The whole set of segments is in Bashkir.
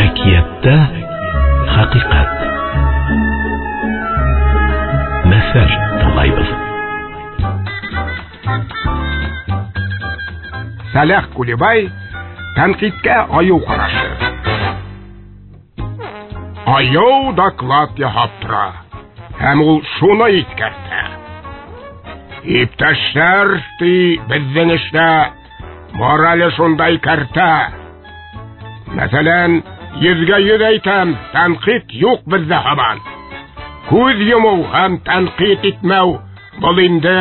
Әкиәттә хәҡиҡәт. Мәҫәл тыңлайбыҙ. Сәләх Кулибай тәнҡиткә айыу ҡарашы. Айыу доклад яһап тора. Һәм ул шуны иҫкәртә. Иптәштәр, ти, беҙҙең эштә морале шундай кәртә. Мәҫәлән, 100% әйтәм, тәнҡит юҡ беҙҙә һаман. Күҙ йомоу һәм тәнҡит итмәү был инде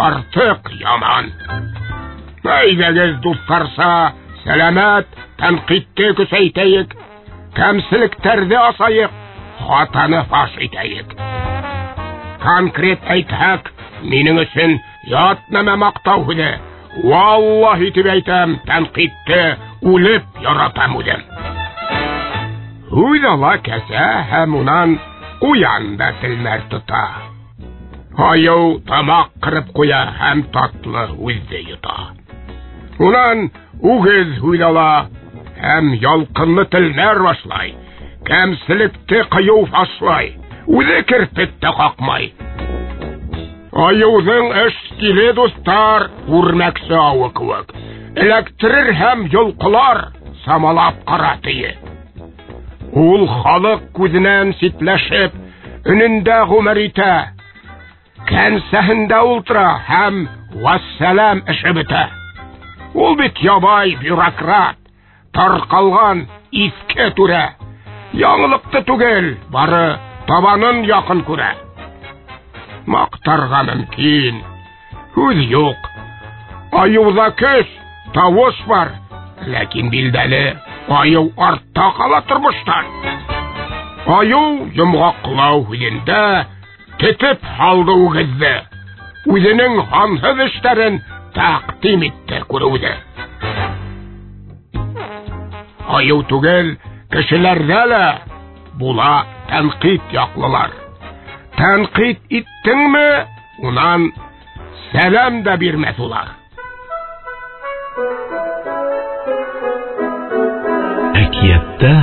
артыҡ яман. Әйҙәгеҙ, дуҫтарса, сәләмәт тәнҡитте көсәйтәйек, кәмселектәрҙе асайыҡ, хатаны фаш итәйек. Конкрет әйтһәк, минең өсөн ят нәмә маҡтау һүҙе. Валлаһи тип әйтәм, тәнҡитте үлеп яратам үҙем. Һүҙ ала кәзә һәм унан ҡуян да телмәр тота. Айыу тамаҡ ҡырып ҡуя һәм татлы һүҙҙе йота. Унан үгеҙ һүҙ ала һәм ялҡынлы телмәр башлай. Кәмселекте ҡыйыу фашлай, үҙе керпек тә ҡаҡмай. Айыуҙың эш стиле, дуҫтар, үрмәксе ауы кеүек. Эләктерер һәм йолҡолар самалап ҡара тейе. Ул халыҡ күҙенән ситләшеп, өнөндә ғүмер итә. Кәнсәһендә ултыра һәм вәссәләм эше бөтә. Ул бит ябай бюрократ, тарҡалған иҫке түрә. Яңылыҡты түгел, бары табанын яҡын күрә. Маҡтарға мөмкин, һүҙ юҡ. Айыуҙа көс, тауыш бар, ләкин билдәле, айыу артта ҡала тормоштан. Айыу йомғаҡлау һүҙендә тетеп һалды үгеҙҙе. Үҙенең һанһыҙ эштәрен тәҡдим итте күреүҙе. Айыу түгел, кешеләрҙә лә була тәнҡит яҡлылар. Тәнҡит иттеңме, унан сәләм дә бирмәҫ улар. Әкиәттә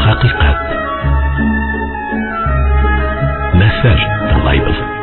хәҡиҡәт. Мәҫәл тыңлайбыҙ.